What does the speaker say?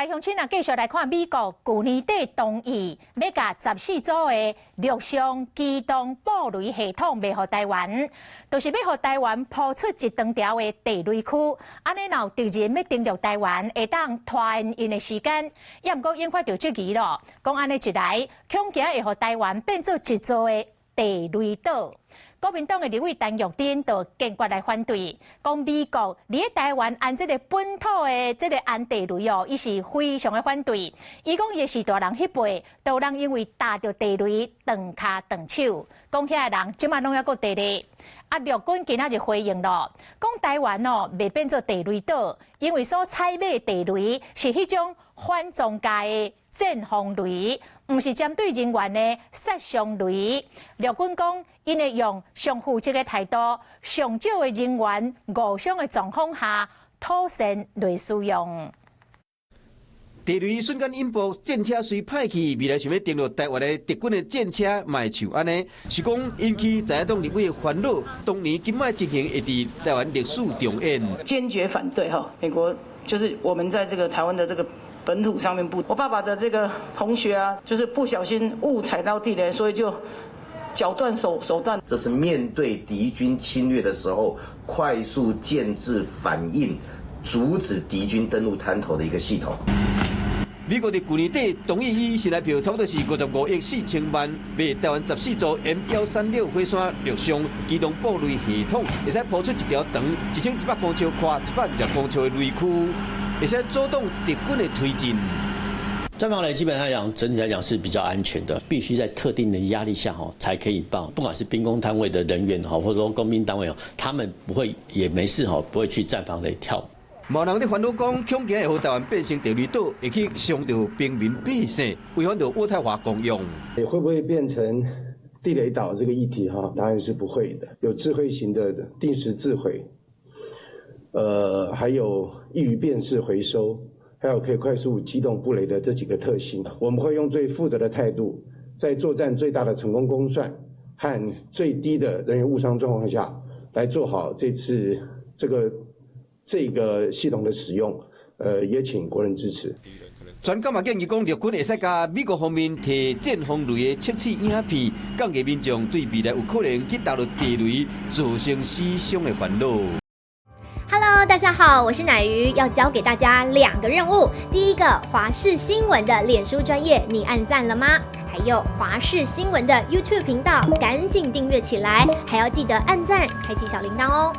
來鄉親啊，繼續來看美國舊年底同意欲共14組的陸上機動布雷系統賣予台灣，就是欲予台灣鋪出一長條的地雷區，按呢若有敵人欲登陸台灣，會當拖延𪜶的時間。也毋過引發著質疑咯，講按呢一來，恐驚會予台灣變做一座的地雷島。國民黨的立委陳玉珍就堅決來反對，講美國佇咧台灣安這个本土的這个安地雷哦，伊是非常的反對。伊講伊的序大人彼輩，都有人因為踏著地雷斷跤斷手，講遐个人這馬攏猶閣佇咧。啊，陸軍今仔日回應咯，講台灣哦袂變做地雷島，因為所採買地雷是彼種反裝甲的戰防雷，毋是針對人員的殺傷雷。陸軍講，𪜶會用上負責的態度，上少的人員誤傷的狀況下，妥善來使用。地雷瞬間引爆，戰車隨歹去，未來想欲登陸台灣的敵軍的戰車，嘛會像按呢，是講引起在野黨立委的煩惱。當年今擺情形會佇台灣歷史重演。堅決反對哈，美國就是我們在這個台灣的這個本土上面布。我爸爸的這個同學啊，就是不小心誤踩到地雷，所以就腳斷手手斷。這是面對敵軍侵略的時候，快速建制反應，阻止敵軍登陸灘頭的一個系統。美國佇舊年底同意以新台票，差不多是55億4千萬，賣台灣14組 M136火山陸上機動布雷系統，會使鋪出一條長1100公尺、寬120公尺的雷區，會使阻擋敵軍的推進。戰防雷基本上講，整體來講是比較安全的，必須在特定的壓力下吼才可以爆。不管是兵工單位的人員吼，或者說工兵單位哦，他們不會也沒事吼，不會去戰防雷跳。嘛有人佇煩惱講，恐驚會予台灣變成地雷島，會去傷著平民百姓，違反著渥太華公約。會不會變成地雷島這個議題？哈，答案是不會的。有智慧型的定時自毀，還有易於辨識回收，還有可以快速機動布雷的這幾個特性。我們會用最負責的態度，在作戰最大的成功公算和最低的人員誤傷狀況下，來做好這次這個系統的使用，也請國人支持。專家嘛建議講，陸軍會使共美國方面提戰防雷的測試影片，降低民眾對未來有可能去踏著地雷造成死傷的煩惱。 Hello，大家好，我是奶魚，要教給大家兩個任務。第一個，華視新聞的臉書專頁，你按讚了嗎？還有華視新聞的 YouTube 頻道，趕緊訂閱起來，還要記得按讚，開啟小鈴鐺哦。